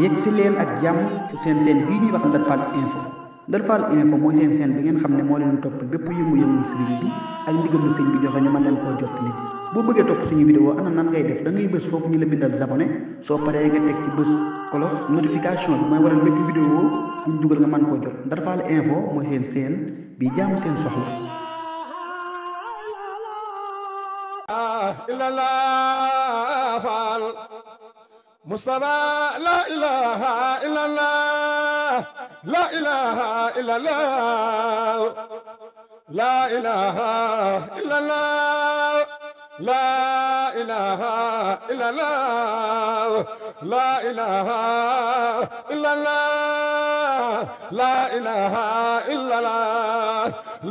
yegg si leen ak jàmm ci seen bii ñuy wax Ndar Fall info Ndar Fall info mooy seen bi ngeen xam ne moo leen topp bépp yëngu-yëngu sëriñ bi ak ndigalu sëñ bi joxe ñu mën leen koo jottali boo bëggee topp suñu vidéo ana nan ngay def da ngay bës foofu ñu la bindal abonné soo paree nga teg ci bës cloche notification bi mooy waral bépp vidéo buñ dugal nga mën koo jot Ndar Fall info mooy seen bi jaamu seen soxla. Mustafa la ilaha illallah la ilaha illallah la ilaha illallah la ilaha illallah la ilaha illallah la ilaha illallah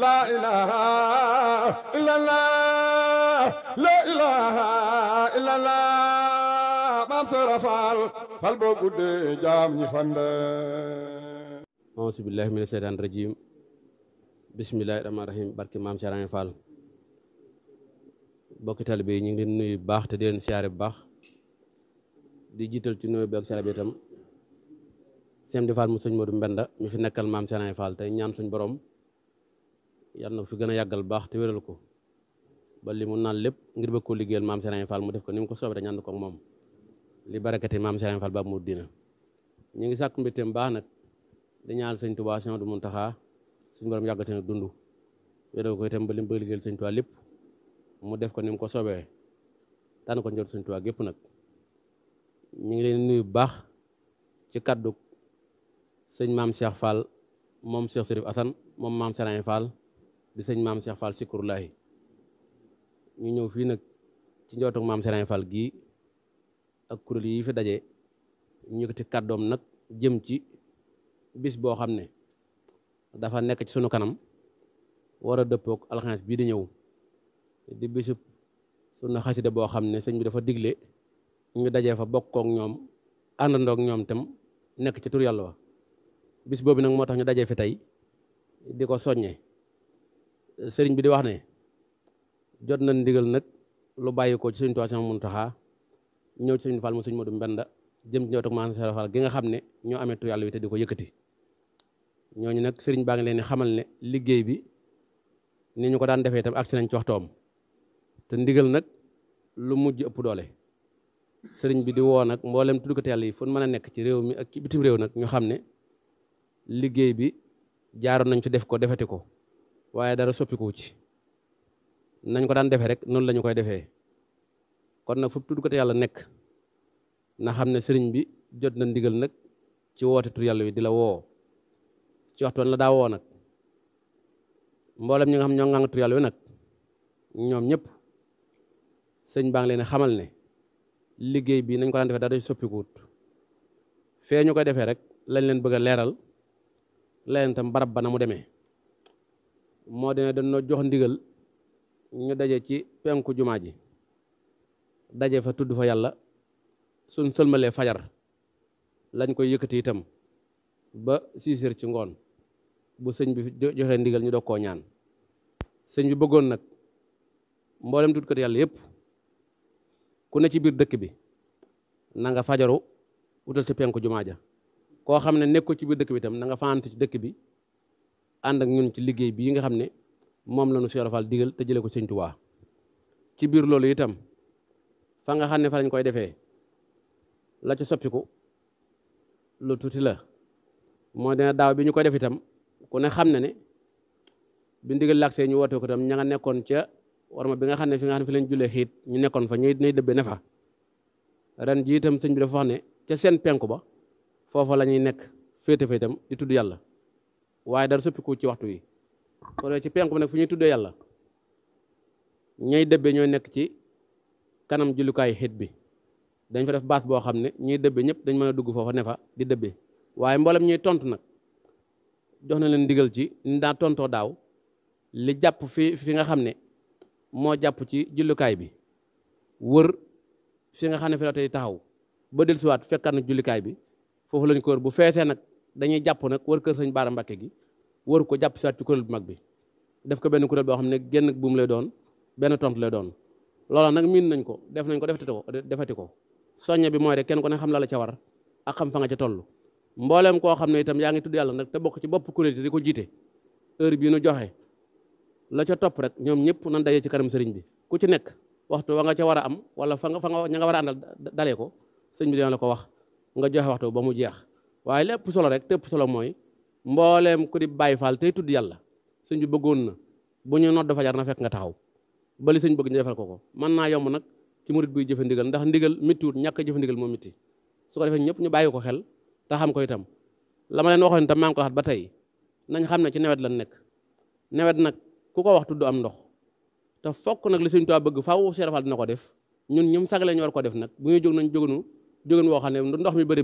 la ilaha illallah la ilaha illallah fal boo guddee jaam ñi fande auzu billahi mina sheytaani rajim bismillahi rahmaani rahim barke maam Serigne Fall bokki taalibe yi ñu ngi leen nuyu bu baax te di leen siyaare bu baax di jiital ci nuyu bi ak siyaare bi itam Sëñ Fall mu sëñ Modou Mbenda mi fi nekkal maam Serigne Fall tey ñaan suñ borom yal na fi gën a yàggal baax te wéral ko ba li mu naan lépp ngir bëgg koo liggéeyal maam Serigne Fall mu def ko ni mu ko soobee ñaan ko ak moom li barakati maam Serigne Fall ba mu dina ñu ngi sàkku mbitteem baax nag di ñaanal sëñ Tuubaa Sëñ du Muntaxa suñu borom yàggal seen dund wéral ko itam ba li mu bëgg liggéeyal sëñ Tuubaa lépp mu def ko ni mu ko soobee tànn ko njort sëñ Tuubaa gépp nag ñu ngi leen nuyu bu baax ci kaddu sëñ maam Cheikh Fall moom Cheikh Sérif Assane moom maam Serigne Fall di sëñ maam Cheikh Fall Sikurulahi ñu ñëw fii nag ci njootuk maam Serigne Fall gii ak kuréel yi fi daje ñu yëkkati kàddoom nag jëm ci bis boo xam ne dafa nekk ci sunu kanam war a dëppook alxames bii di ñëw di bisub sunu xasida boo xam ne sëñ bi dafa digle ñu dajee fa bokkook ñoom àndandook ñoom tam nekk ci tur yàlla wa bis boobu nag moo tax ñu dajee fi tey di ko soññe sëriñ bi di wax ne jot na ndigal nag lu bàyyi ko ci Sëriñ Tuubaa Muntaxa ñëw ci Sëriñ Fall mu sëñ Modou Mbenda jëm ci ñëw toog maam Serigne Fall gi nga xam ne ñoo amee tur yàlla wi te di ko yëkkati ñooñu nag sëriñ baa ngi leen di xamal ne liggéey bi ni ñu ko daan defee itam agsi nañ ci waxtoom te ndigal nag lu mujj ëpp doole sëriñ bi di woo nag mboolem tuddkat yàlla yi fu mën a nekk ci réew mi ak ci bitim réew nag ñu xam ne liggéey bi jaaroon nañ ci def ko defati ko waaye dara soppikuwu ci nañ ko daan defee rek noonu la ñu koy defee kon nag fu tuddkat yàlla nekk na xam ne sëriñ bi jot na ndigal nag ci woote tur yàlla wi di la woo ci waxtoon la daa woo nag mboolem ñi nga xam ñoo ngang tur yàlla wi nag ñoom ñëpp sëñ baa ngi leen xamal ne liggéey bi nañ ko daan defee dara soppikuwut fee ñu koy defee rek lañ leen bëgg a leeral leen tam barab ba na mu demee moo dina dañoo jox ndigal ñu daje ci penku jumaa ji daje fa tudd fa yàlla suñ sëlmalee fajar lañ koy yëkkati itam ba 6 heures ci ngoon bu sëñ bi joxee ndigal ñu doog koo ñaan sëñ bi bëggoon nag mboolem tuddkat yàlla yëpp ku ne ci biir dëkk bi na nga fajaru wutal si penku jumaa ja koo xam ne nekk ko ci biir dëkk bi itam na nga faante ci dëkk bi ànd ak ñun ci liggéey bii nga xam ne moom la ñu Cheikh Fall digal te jëlee ko sëñ Tuubaa ci biir loolu itam fa nga xam ne fa lañ koy defee la ci soppiku lu tuuti la moo dina daaw bi ñu koy def itam ku ne xam ne bi ndigal laksee ñu woote ko itam ña nga nekkoon ca warma bi nga xam ne fi nga xam ne fi lañ jullee xiit ñu nekkoon fa ñuy dëbbe ne fa ren ji itam sëñ bi dafa wax ne ca seen penku ba foofa la ñuy nekk féete fa itam di tudd yàlla waaye dara soppiku ci waxtu yi kon ci penku ba nag fu ñuy tuddee yàlla ñay dëbbe ñooy nekk ci kanam jullukaay xit bi dañ fa def baas boo xam ne ñuy dëbbe ñëpp dañ mën a dugg foofa ne fa di dëbbe waaye mboolem ñuy tontu nag jox na leen ndigal ci ni daa tontoo daaw li jàpp fi nga xam ne moo jàpp ci jullukaay bi wër fi nga xam ne fi la tey taxaw ba dellusiwaat fekkaat na jullikaay bi foofu lañ ko wër bu feesee nag dañuy jàpp nag wër kër sëñ Baara Mbàkke gi wër ko jàpp siwaat ci kuréel bu mag bi def ko benn kuréel boo xam ne genn buum lay doon benn tontu lay doon loola nag miin nañ ko def nañ ko defati ko soññe bi mooy rek kenn ku ne xam la la ca war ak xam fa nga ca toll mboolem koo xam ne itam yaa ngi tudd yàlla nag te bokk ci bopp kuréel di ko jiite heure bii nu joxe la ca topp rek ñoom ñëpp nan dajee ci kanam sëriñ bi ku ci nekk waxtu wa nga ca war a am wala fa nga ña nga war a àndal dalee ko sëriñ bi dina la ko wax nga joxe waxtu ba mu jeex waaye lépp solo rek tépp solo mooy mbooleem ku di Baay Faal tey tudd yàlla sëñ bi bëggoon na bu ñu nodd fajar na fekk nga taxaw bali sëñ bëgg ñu defal ko mën naa yomb nag ci murit buy jëfe ndigal ndax ndigal méttiwut ñàkk a jëfe ndigal moo métti su ko defee ñëpp ñu bàyyi ko xel te xam ko itam la ma leen waxoon itam maa ngi ko waxat ba tey nañ xam ne ci nawet lan nekk nawet nag ku ko wax tudd am ndox te fokk nag li Sëñ Tuubaa bëgg faaw Cheikh Fall dina ko def ñun ñum sagale ñu war ko def nag bu ñuy jóg nañ jóganu woo xam ne ndox mi bëri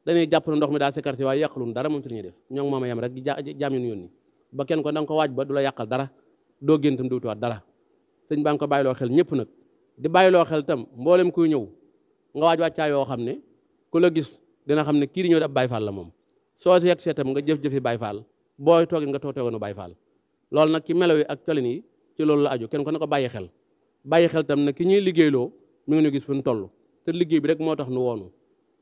dañuy jàpp ne ndox mi daa sécurité waaye yàqalun dara moom ci ñuy def ñoo ngi mooma yam rek jaam ñu yónni ba kenn ko da nga ko waaj ba du la yàqal dara doo génn tam duutuwaat dara sëñ baa ngi ko bàyyiloo xel ñëpp nag di bàyyiloo xel tam mboolem kuy ñëw nga waaj wàccaa yoo xam ne ku la gis dina xam ne kii di ñëw ab Baay Faal la moom soo si yegg seetam nga jëf-jëfi Baay Faal booy toogin nga tooginu Baay Faal loolu nag ci melaw yi ak colin yi ci loolu la aju kenn ko na ko bàyyi xel tam ne ki ñuy liggéeyloo mi ngi ñu gis fu ñu toll te liggéey bi rek moo tax nu woonu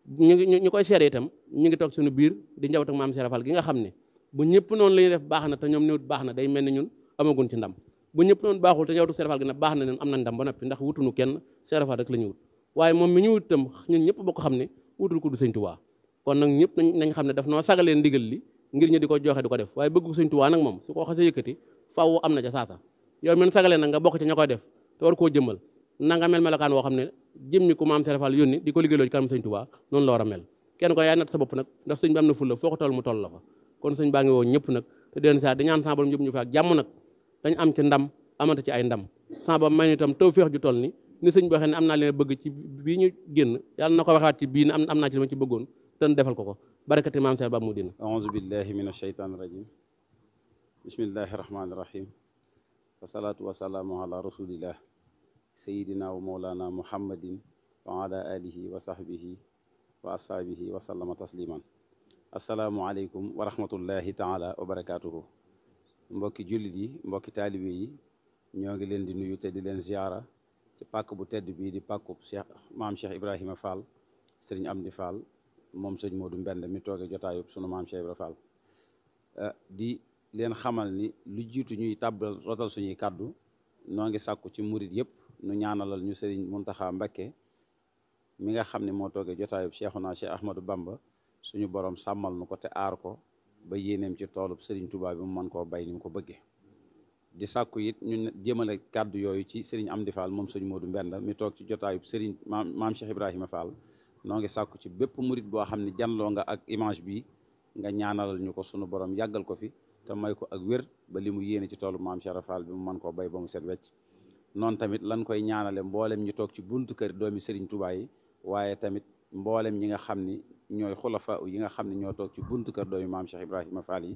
ñu koy seede itam ñu ngi toog suñu biir di njaboot ak maam Cheikh Fall gi nga xam ne bu ñëpp noonu la ñuy def baax na te ñoom néewut baax na day mel ni ñun amagun ci ndam bu ñëpp noonu baaxul te njabootu Cheikh Fall gi ne baax na leen am na ndam ba noppi ndax wutunu kenn Cheikh Fall rek la ñu wut waaye moom mi ñu wut itam ñun ñëpp bokk xam ne wutul ko du Sëñ Tuubaa kon nag ñëpp nañ xam ne daf noo sagalee ndigal li ngir ñu di ko joxe di ko def waaye bëgg Sëñ Tuubaa nag moom su ko xasee yëkkati faaw am na ca saasa yow men sagalee nag nga bokk ci ña koy def te war koo jëmmal na nga mel melokaan woo xam ne jëmmi ku maam Cheikh Fall yónni di ko liggéeyloo ci kanam Sëñ Tuubaa noonu la war a mel kenn ko yaay nat sa bopp nag ndax sëñ bi am na fulla foo ko toll mu toll la fa kon sëñ baa ngi woo ñëpp nag te den sa di ñaan sa borom jëpp ñu fi ak jàmm nag dañ am ci ndam amante ci ay ndam sa borom may ñu itam tawfeex ju toll ni sëñ bi waxee ne am naa leen bëgg ci bii ñu génn yàlla na ko waxaat ci bii ne am naa ci li ma ci bëggoon te defal ko barakati maam Cheikh ba mu dina a'uuzu billahi min ashaytaani rajim bismillahi rahmaani rahim wasalaatu wasalaamu ala rasulillah sayidina wa mawlana muhammadin wa ala alihi wa sahbihi wa ashaabihi wa sallama tasliman asalaamualeykum wa rahmatullahi taala wa barakatuhu mbokki jullit yi mbokki taalibe yi ñoo ngi leen di nuyu te di leen ziyaara ci pàkk bu tedd bii di pàkkub maam Cheikh Ibrahima Fall sëriñ Amdi Fall moom sëñ Modou Mbend mi tooge jotaayub sunu maam Cheikh Ibrahima Fall di leen xamal ni lu jiitu ñuy tàbbal rotal suñuy kàddu noo ngi sàkku ci murit yëpp nu ñaanalal ñu sëriñ Muntaxa Mbakke mi nga xam ne moo toogee jotaayub Cheikhuna Cheikh Ahmadou Bamba suñu borom sàmmal nu ko te aar ko ba yéeneem ci toolub Serigne Touba bi mu mën koo bay ni mu ko bëggee di sàkku it ñu jëmale kàddu yooyu ci Serigne Amdi Fall moom sëñ Modou Mbenda mi toog ci jotaayub Serigne maam Cheikh Ibrahima Fall noo ngi sàkku ci bépp murit boo xam ne janloo nga ak image bi nga ñaanalal ñu ko suñu borom yàggal ko fi te may ko ak wér ba li mu yéene ci toolub maam Cheikh Fall bi mu mën koo bay ba mu set wecc noonu tamit lan koy ñaanale mboolem ñu toog ci buntu kër doomi Serigne Touba yi waaye tamit mboolem ñi nga xam ni ñooy xulafa yi nga xam ne ñoo toog ci buntu kër doomi maam Cheikh Ibrahima Fall yi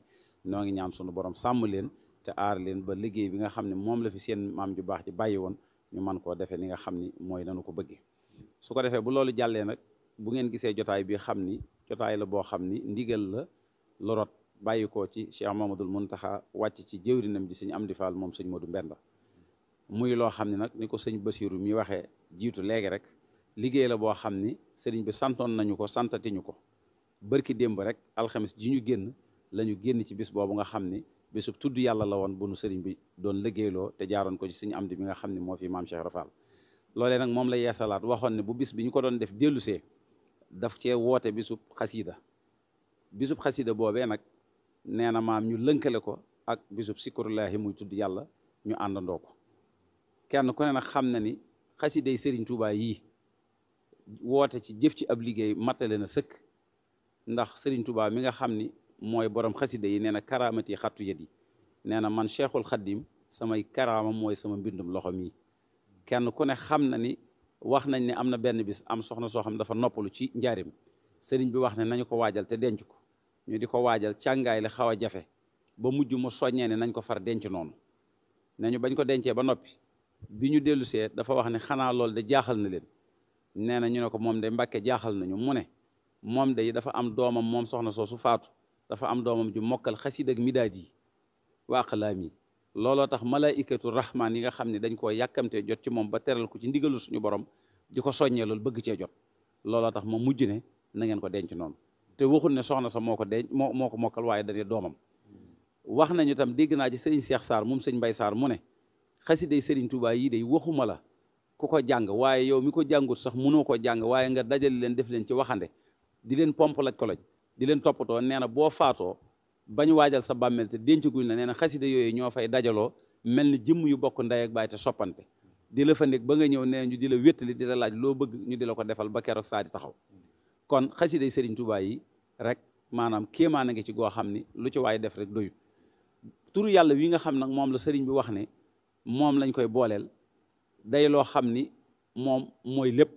noo ngi ñaan sunu borom sàmm leen te aar leen ba liggéey bi nga xam ne moom la fi seen maam ju baax ci bàyyi woon ñu mën koo defee ni nga xam ni mooy nanu ko bëggee su ko defee bu loolu jàllee nag bu ngeen gisee jotaay bi xam ni jotaay la boo xam ni ndigal la lu rot bàyyi ko ci Cheikh Mamadul Muntaxa wàcc ci jëwrinam ji sëñ Amdi Fall moom sëñ Modou Mbenda muy loo xam ne nag ni ko sëñ Basiiru mi waxee jiitu léegi rek liggéey la boo xam ni sëriñ bi santoon nañu ko santatiñu ko bërki démb rek alxamis ji ñu génn la ñu génn ci bis boobu nga xam ni bisub tudd yàlla la woon bu nu sëriñ bi doon liggéeyloo te jaaroon ko ci suñu Amdi bi nga xam ne moo fi maam Cheikh Rafal loolee nag moom la yeesalaat waxoon ne bu bis bi ñu ko doon def dellusee daf cee woote bisub xasida boobee nag nee na maam ñu lënkale ko ak bisub sikkurullaahi muy tudd yàlla ñu àndandoo ko kenn ku ne nag xam na ni xasiday sëriñ Tuubaa yii woote ci jëf ci ab liggéey mattale na sëkk ndax Serigne Touba mi nga xam ni mooy borom xasida yi nee na karaamati xattu yët yi nee na man Cheikhul Khadim samay karaama mooy sama mbindum loxo mii kenn ku ne xam na ni wax nañ ne am na benn bis am soxna soo xam dafa noppalu ci njaarim Serigne bi wax ne nañu ko waajal te denc ko ñu di ko waajal càngaay li xaw a jafe ba mujj mu soññee ne nañ ko far denc noonu nañu bañ ko dencee ba noppi bi ñu dellusee dafa wax ne xanaa loolu de jaaxal na leen nee na ñu ne ko moom de Mbàkke jaaxal nañu mu ne moom de dafa am doomam moom soxna soosu faatu dafa am doomam ju mokkal xasiid ak midaad yi wa aqlaam yi looloo tax malaikatu rahmaan yi nga xam ne dañ koo yàkkamtee jot ci moom ba teral ko ci ndigalu suñu borom di ko soññee loolu bëgg cee jot looloo tax ma mujj ne na ngeen ko denc noonu te waxul ne soxna sa moo ko denc moo ko mokkal waaye dañuy doomam. wax nañu tam dégg naa ci sëriñ Cheikh Sarr moom sëñ Mbay Sarr mu ne xasiday sëriñ Touba yii day waxuma la ku ko jàng waaye yow mi ko jàngut sax mënoo ko jàng waaye nga dajale leen def leen ci waxande di leen pomp laj ko laj di leen toppatoo nee na boo faatoo bañ waajal sa bàmmeel te denc guñ la nee na xasida yooyu ñoo fay dajaloo mel ni jëmm yu bokk ndey ak baay te soppante di la fa nekk ba nga ñëw nee ñu di la wéttali di la laaj loo bëgg ñu di la ko defal ba keroog saa di taxaw kon xasiday sëriñ Touba yi rek maanaam kéemaan a ngi ci goo xam ni lu ci waay def rek doyut turu yàlla wi nga xam nag moom la sëriñ bi wax ne moom lañ koy booleel day loo xam ni moom mooy lépp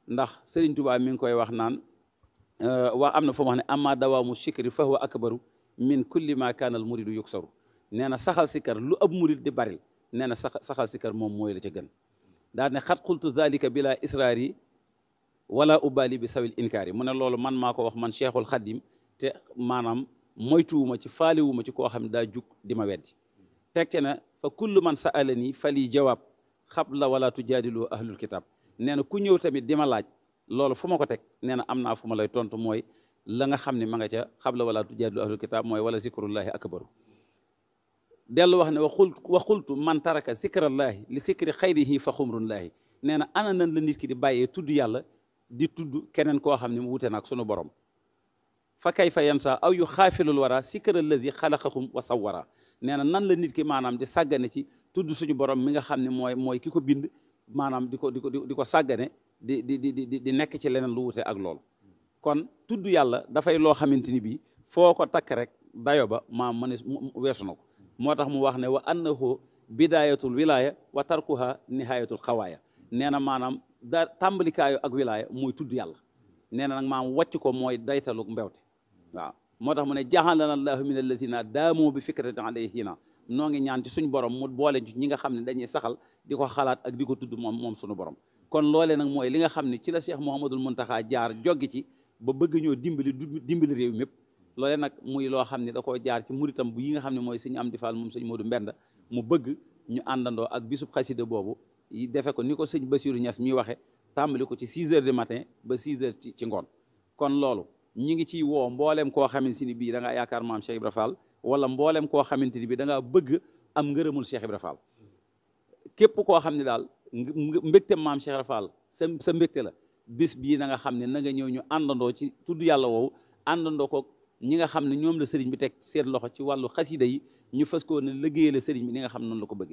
ndax sëriñ Touba mi ngi koy wax naan wax am na fa mu wax ne amma dawaamu shikri fa huwa akbaru min kulli ma kaana al muridu yuksaru nee na saxal sikar lu ab murid di baril nee na saxal sikar moom mooy la ca gën daal ne xat xultu zalika bila israari wala ubali bi sawil inkaari mu ne loolu man maa ko wax man cheikhul xadim te maanaam moytuwuma ci faaliwuma ci koo xam ne daa jug di ma weddi tegte na fa kullu man sa'alani fali jawaab xabla wala tujaadilu ahlul kitab nee na ku ñëw tamit di ma laaj loolu fu ma ko teg nee na am naa fu ma lay tontu mooy la nga xam ne ma nga ca xabla wala tujaadilu ahlul kitab mooy wala zikrullahi akbaru dellu wax ne wa xultu man taraka zikrallahi li zikri xayrihi fa xumrullahi nee na ana nan la nit ki di bàyyee tudd yàlla di tudd keneen koo xam ne mu wute naag sunu borom fa kayfa yansa aw yu xaafilul wara sikra alladi xalaqahum wa sawwara nee na nan la nit ki maanaam di sàggane ci tudd suñu borom mi nga xam ne mooy ki ko bind maanaam di ko sàggane di nekk ci leneen lu wute ak loolu kon tudd yàlla dafay loo xamante ni bii foo ko takk rek dayo ba maam mëne weesu na ko moo tax mu wax ne wa annahu bidayatul wilaya wa tarkuha nihayatul xawaaya nee na maanaam da tàmbalikaayu ak wilaya mooy tudd yàlla nee na nag maam wàcc ko mooy daytaluk mbewte waaw moo tax mu ne jaxalana allahu min allazina daamoo bi fikrati alayhina noo ngi ñaan ci suñ borom mu boole ci ñi nga xam ne dañuy saxal di ko xalaat ak di ko tudd moom suñu borom kon loolee nag mooy li nga xam ne ci la Cheikh Mouhamadul Muntaxa jaar joggi ci ba bëgg ñoo dimbali réew mépp loolee nag muy loo xam ne da koo jaar ci muritam bu yi nga xam ne mooy sëñ Amdi Fall moom sëñ Modou Mbenda mu bëgg ñu àndandoo ak bisub xasida boobu yi defe ko ni ko sëñ Bassirou Niass mi waxe tàmbali ko ci 6 heures du matin ba 6 heures ci ngoon kon loolu ñi ngi ciy woo mbooleem koo xamante ni bii da ngaa yaakaar maam Cheikh Ibra Fall wala mbooleem koo xamante ni bii da ngaa bëgg am ngërëmul Cheikh Ibra Fall képp koo xam ne daal mbégte maam Cheikh Ibra Fall sa mbégte la bis bii na nga xam ne na nga ñëw ñu àndandoo ci tudd yàlla woowu àndandoo ko ñi nga xam ne ñoom la sëriñ bi teg seen loxo ci wàllu xasida yi ñu fas koo ne liggéey la sëriñ bi ni nga xam ne noonu la ko bëgg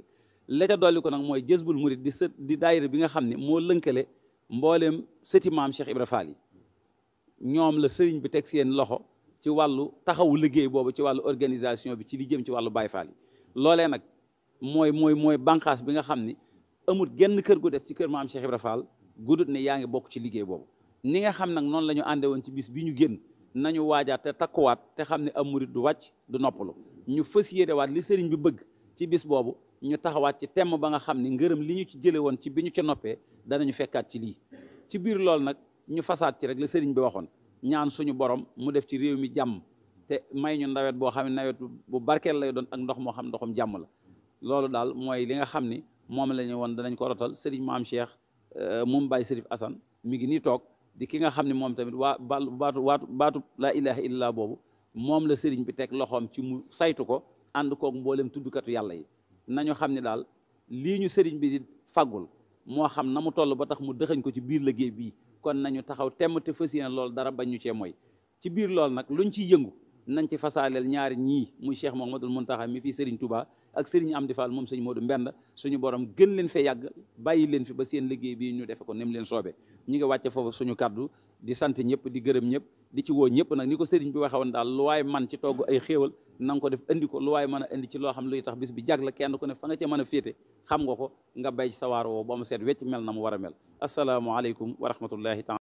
la ca dolli ko nag mooy Jazbul Murid di daayira bi nga xam ne moo lënkale mbooleem sëti maam Cheikh Ibra Fall yi ñoom la sëriñ bi teg seen loxo ci wàllu taxawu liggéey boobu ci wàllu organisation bi ci li jëm ci wàllu Baay Faal yi loolee nag mooy bànqaas bi nga xam ni amul genn kër gu des ci kër maam Cheikh Ibra Fall gudut ne yaa ngi bokk ci liggéey boobu ni nga xam nag noonu la ñu ànde woon ci bis bi ñu génn nañu waajaat te takkuwaat te xam ne am murit du wàcc du noppalu ñu fas yéenewaat li sëriñ bi bëgg ci bis boobu ñu taxawaat ci temm ba nga xam ni ngërëm li ñu ci jële woon ci bi ñu ca noppee danañu fekkaat ci lii ci biir loolu nag ñu fasaat ci rek la sëriñ bi waxoon ñaan suñu borom mu def ci réew mi jàmm te may ñu nawet boo xam ne nawet bu barkeel lay doon ak ndox moo xam ndoxum jàmm la loolu daal mooy li nga xam ni moom la ñu woon danañ ko rotal sëriñ maam Cheikh moom Baye Serif Assane mi ngi nii toog di ki nga xam ne moom tamit baatu laa ilaha illallah boobu moom la sëriñ bi teg loxoom ci mu saytu ko ànd koog mboolem tuddukatu yàlla yi nañu xam ne daal lii ñu sëriñ bi di faggul moo xam na mu toll ba tax mu dëxañ ko ci biir liggéey bii kon nañu taxaw temm te fas yéene loolu dara bañ ñu cee mooy ci biir loolu nag luñ ciy yëngu nañ ci fasaaleel ñaari ñii muy Cheikh Mouhamadoul Mountakha mi fii Serigne Touba ak Serigne Amdi Fall moom sëñ Modou Mbenda suñu borom gën leen fee yàgg bàyyi leen fi ba seen liggéey bi ñu defe ko nem leen soobe ñi ngi wàcce foofu suñu kaddu di sant ñëpp di gërëm ñëpp di ci woo ñëpp nag ni ko Serigne bi waxe woon daal lu waay man ci togg ay xéewal na nga ko def indi ko lu waay mën a indi ci loo xam luy tax bis bi jag la kenn ku ne fa nga ca mën a féete xam nga ko nga bay ci sa waar woo ba mu seet wecc mel na mu war a mel asalaamaaleykum wa rahmatullahi taala